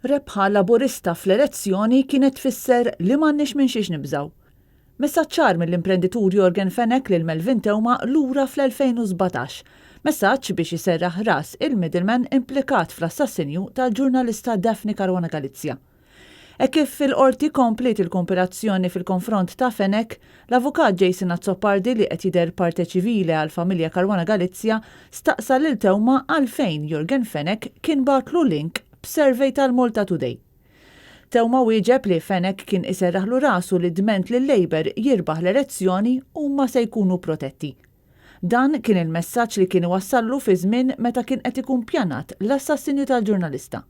Rebħa Laburista fl-elezzjoni kienet tfisser li m'għandniex minn xiex nibżgħu. Messaġġ ċar mill-imprenditur Yorgen Fenech lil Melvin Theuma lura fl-2017. Messaġġ biex iserraħ ras il-middleman implikat fl-assassinju tal-ġurnalista Daphne Caruana Galizia. Hekk kif il-Qorti kompliet il-kompilazzjoni fil-konfront ta' Fenech, l-Avukat Jason Azzopardi li qed jidher parte civile għall-familja Caruana Galizia staqsa lil Theuma għalfejn Yorgen Fenech kien bagħatlu link b'survey tal-Malta Today. Theuma wieġeb li Fenech kien iserraħlu rasu li dment li l-Labour jirbaħ l-elezzjoni huma se jkunu protetti. Dan kien il-messaġġ li kien iwassallu fi żmien meta kien qed ikun pjanat l-assassinju tal-ġurnalista.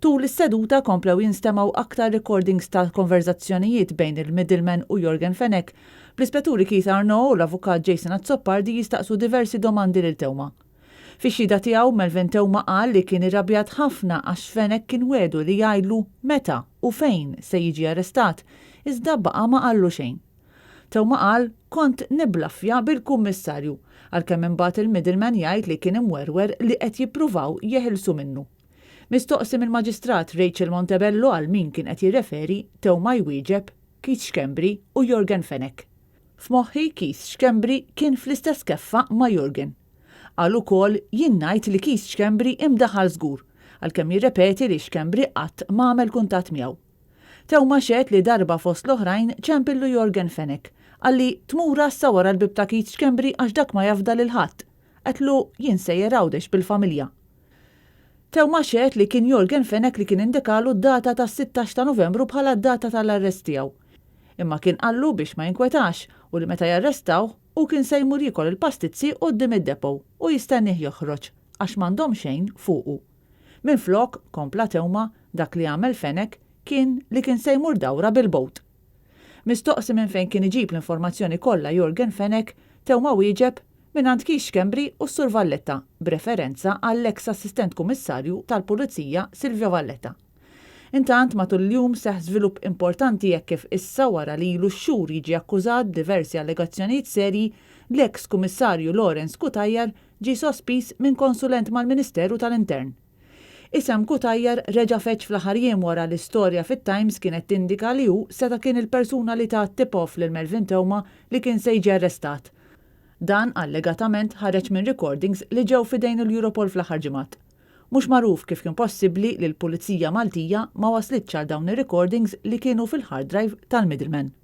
Tul is-seduta komplew jinstemgħu aktar recordings ta' konverżazzjonijiet bejn il-middleman u Yorgen Fenech, bl-Ispetturi Keith Arnaud u l-Avukat Jason Azzopardi jistaqsu diversi domandi lil Theuma. Fix-xhieda tiegħu, Melvin Theuma qal li kien irrabjat ħafna għax Fenech kien wiegħdu li jgħidlu meta u fejn se jiġi arrestat, iżda baqa' ma qallu xejn. Theuma qal, Kont nibblaffja bil-Kummissarju, għalkemm imbagħad il-middleman jgħid li kien imwerwer li qed jippruvaw jeħilsu minnu. Mistoqsi mill-Maġistrat Rachel Montebello għal min kien qed jirreferi, Theuma jwieġeb, Keith Schembri u Yorgen Fenech. F'moħħi Keith Schembri kien fl-istess keffa ma' Yorgen. Qal ukoll jien ngħid li Keith Schembri imdaħħal żgur, għalkemm jirrepeti li Schembri qatt m'għamel kuntatt miegħu. Theuma xehed li darba fost l-oħrajn ċempillu Yorgen Fenech. Qalli, tmur għassa wara l-bieb ta' Keith Schembri għax dak ma jafda lil ħadd. Għedtlu jien sejjer Għawdex bil-familja. Theuma xehed li kien Yorgen Fenech li kien indikalu d-data tas-16 ta' Novembru bħala d-data tal-arrest tiegħu. Imma kien qallu biex ma jinkwetax u li meta jarrestawh hu kien se jmur jiekol il-pastizzi quddiem id-depot u jistennieh joħroġ għax m'għandhom xejn fuqu. Minflok, kompla Theuma, dak li għamel Fenech kien li kien se jmur dawra bil-boat. Mistoqsi minn fejn kien iġib l-informazzjoni kollha Yorgen Fenech, Theuma wieġeb, Mingħand Keith Schembri u s-Sur Valletta, b'referenza għall-eks Assistent Kummissarju tal-Pulizija Silvio Valletta. Intant, matul il-jum seħħ żvilupp importanti hekk kif issa wara li ilu x-xhur jiġi akkużat b'diversi allegazzjonijiet serji, l-eks Kummissarju Lawrence Cutajar ġie sospiż minn konsulent mal-Ministeru tal-Intern. Isem Cutajar reġa' feġġ fl-aħħar jiem wara li storja fit-Times kienet tindika li hu seta' kien il-persuna li ta tip-off lil Melvin Theuma li kien se jiġi arrestat. Dan allegatament ħareġ minn recordings li ġew f'idejn il-Europol fl-aħħar ġimgħat. Mhux magħruf kif kien possibbli li l-Pulizija Maltija ma waslitx għal dawn ir-recordings li kienu fil-hard drive tal-middleman.